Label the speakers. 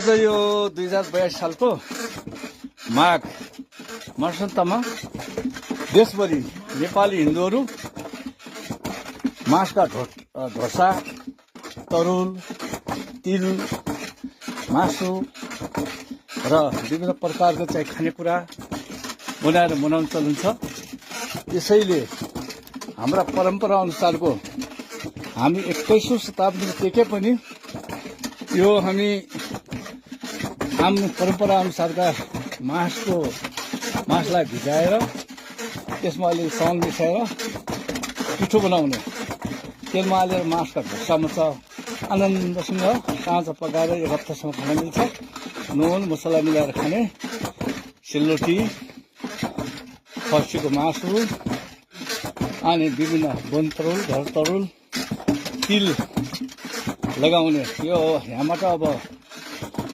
Speaker 1: यो 2042 सालको माघ मसन्तमा देशभरि नेपाली हिन्दूहरू मासका ढोसा, तरुल, तिल, मासु र विभिन्न प्रकारको चाहिँ खानेकुरा बनाएर मनाउन चलन छ। यसैले हाम्रा परम्परा अनुसारको हामी 21औं शताब्दीमा टेके पनि यो हामी हाम्रो परम्परा अनुसारका मासलाई भिजाएर त्यसमा अलि साउन मिसाएर पिठो बनाउने, तेलमा हालेर मासका ढोसामा आनन्दसँग साँझ पकाएर एक हप्तासम्म खान मिल्छ। नुन मसला मिलाएर खाने सेलरोटी, खसीको मासु अनि विभिन्न बनतरुल, घरतरुल, तिल लगाउने। यो यहाँबाट अब